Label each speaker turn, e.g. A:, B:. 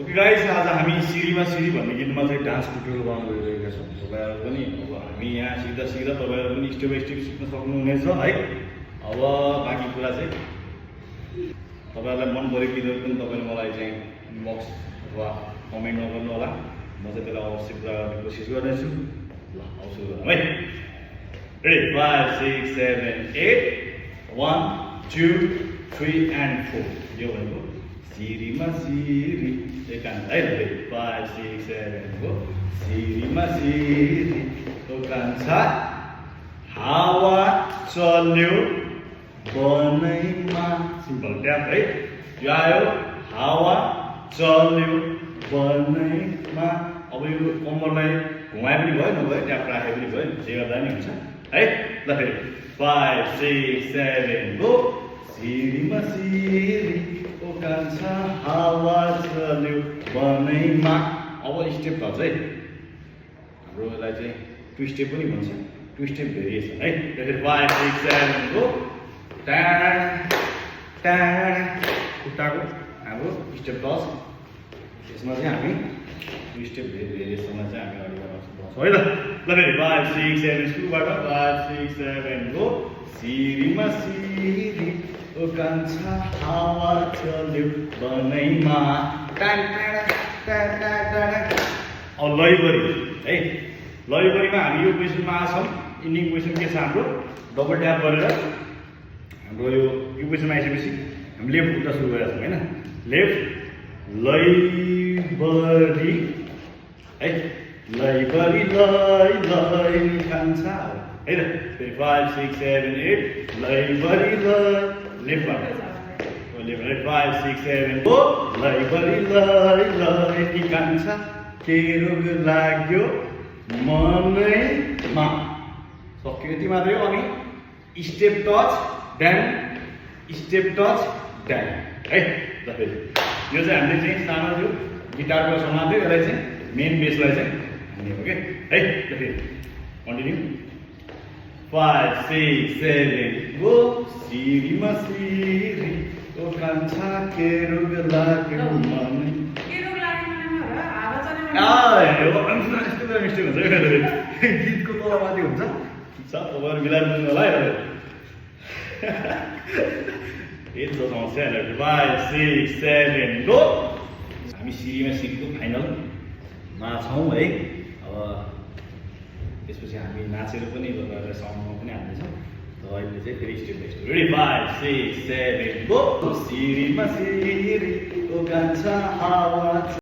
A: Okay guys, आज हामी सिरीमा सिरी भन्ने गीतमा चाहिँ डान्स ट्युटोरियल बनाउन गइरहेका छौँ। तपाईँहरू पनि अब हामी यहाँ सिक्दा सिक्दा तपाईँहरू पनि स्टेप बाई स्टेप सिक्न सक्नुहुनेछ है। अब बाँकी कुरा चाहिँ तपाईँहरूलाई मन परेको गीतहरू पनि तपाईँले मलाई चाहिँ इनबक्स अथवा कमेन्ट नगर्नु होला। म चाहिँ त्यसलाई अवश्य पुरा गर्ने कोसिस गर्नेछु। ल अब सुरु गरौँ है। रेडी 5 6 7 8 1 2 3 and 4 यो भनेको सिरीमा सिरी एकान्त है। 5 6 7 गो सिरीमा सिरी कान्छा हावा चल्यो बनैमा। सिम्पल ट्याप है। यो आयो हावा चल्यो बनैमा। अब यो कम्मरलाई घुमाए पनि भयो, नभए ट्याप राखे पनि भयो, जे गर्दा नि हुन्छ है। ल फेरि 5 6 7 गो सिरीमा सिरी कान्छा हावा चल्यो बनैमा। अब स्टेप भन्छ है। हाम्रो यसलाई चाहिँ टु स्टेप पनि भन्छ, टु स्टेप भेरिएसन है। त्यसरी 5 6 7 गो टाढा टाढा खुट्टाको हाम्रो स्टेप टच। त्यसमा चाहिँ हामी टु स्टेप भेरिएसनमा चाहिँ हामी अगाडि बढाउँछौँ है। ल फेरि 5 6 7 सुरुबाट 5 6 7 गो सिरीमा सिरी कान्छा हावा चल्यो बनैमा। अब लयबरी है। लयबरीमा हामी यो पोजिसनमा आछौँ। इन्डिङ पोजिसन के छ हाम्रो? डबल ट्याप गरेर हाम्रो यो पोजिसनमा आइसकेपछि हामी लेफ्ट खुट्टा सुरु गरेका छौँ होइन। लेफ्ट लयबरी है। लयबरी लय लय कान्छा है त। फेरि 5 6 7 8 लयबरी लय लेफ्टबाट लेफ्ट 5 6 7 गो लयबरी लय लय कान्छा के रोग लाग्यो मनैमा। सक्यो यति मात्रै हो। अनि step touch Dan step touch Dan है। ल फेरि यो चाहिँ हामीले चाहिँ सानो थियो गिटारको समात्यो, यसलाई चाहिँ मेन बेसलाई चाहिँ हान्ने हो क्या है। ल फेरि कन्टिन्यू 5 6 7 गो सिरीमा सिरी कान्छा के रोग लाग्यो मनै। मिस्टेक हुन्छ गीतको तलमाथि हुन्छ। ठिक छ, तपाईँहरू मिलाएर बुझ्नु होला है। यति छ समस्या। 5 6 7 गो हामी सिरीमा सिरीको फाइनलमा छौँ है। अब त्यसपछि हामी नाचेर पनि तपाईँहरूलाई साउन्डमा पनि हाल्नेछौँ। र अहिले चाहिँ फेरि step by step. Ready 5 6 7 go सिरीमा सिरी कान्छा हावा